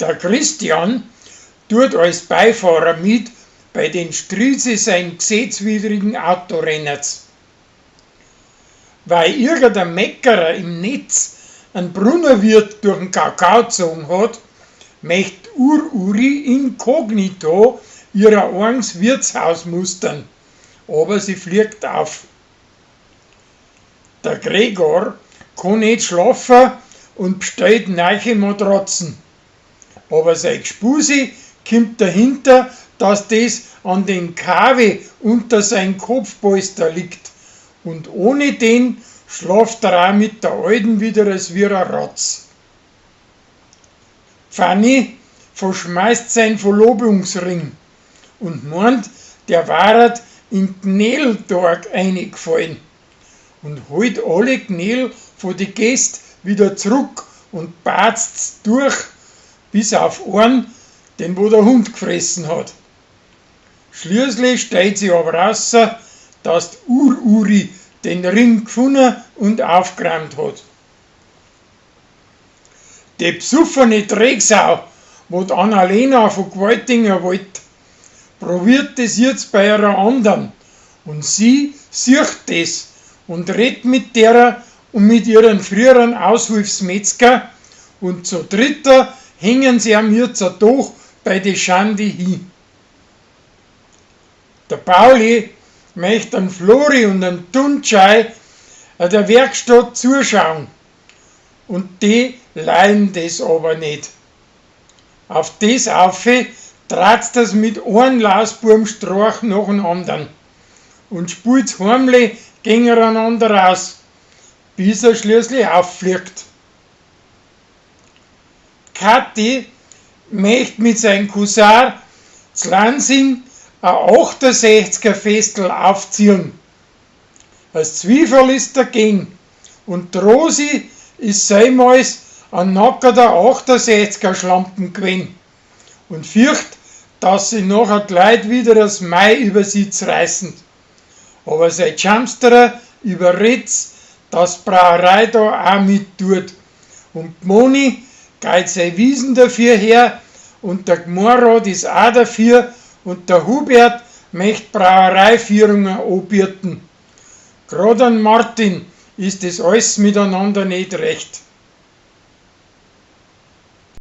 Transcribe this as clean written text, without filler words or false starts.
Der Christian tut als Beifahrer mit bei den Strizi sein gesetzwidrigen Autorenners. Weil irgendein Meckerer im Netz einen Brunnerwirt durch den Kakao gezogen hat, möcht Ur-Uri inkognito ihrer eigens Wirtshaus mustern, aber sie fliegt auf. Der Gregor kann nicht schlafen und bestellt neue Matratzen. Aber sein Gspusi kommt dahinter, dass das an den Kawe unter sein Kopfpolster liegt. Und ohne den schlaft er auch mit der Alten wieder als wie ein Ratz. Fanny verschmeißt sein Verlobungsring und meint, der waret in Gnädeltag eingefallen und holt alle Gnädel von die Gäst wieder zurück und batzt durch, bis auf einen, den wo der Hund gefressen hat. Schließlich stellt sich aber raus, dass die Ur-Uri den Ring gefunden und aufgeräumt hat. Die besoffene Drecksau, wo die Annalena von Gewaltinger wollt, probiert das jetzt bei einer anderen und sie sieht das und redet mit derer und mit ihren früheren Aushilfsmetzger und zu dritter hängen sie am jetzt doch bei de Schande hin. Der Pauli möchte an Flori und an Tuncay an der Werkstatt zuschauen und die leihen das aber nicht. Auf das aufe tratzt das mit einem Lausbubenstrauch nach dem anderen und spult's heimlich gegeneinander aus, bis er schließlich auffliegt. Kathi möchte mit seinem Cousin z Lansing ein 68er Festel aufziehen. Als Zwiefel ist dagegen und die Rosi ist seimals ein nackerter 68er Schlampen gewesen und fürcht, dass sie nachher die Leute wieder das Mai über sie reißen. Aber sein Chamsterer überredt's, dass die Brauerei da auch mit tut. Und die Moni geht sei Wiesen dafür her und der Gmorad ist auch dafür und der Hubert möcht Brauereiführungen anbieten. Grad an Martin ist das alles miteinander nicht recht.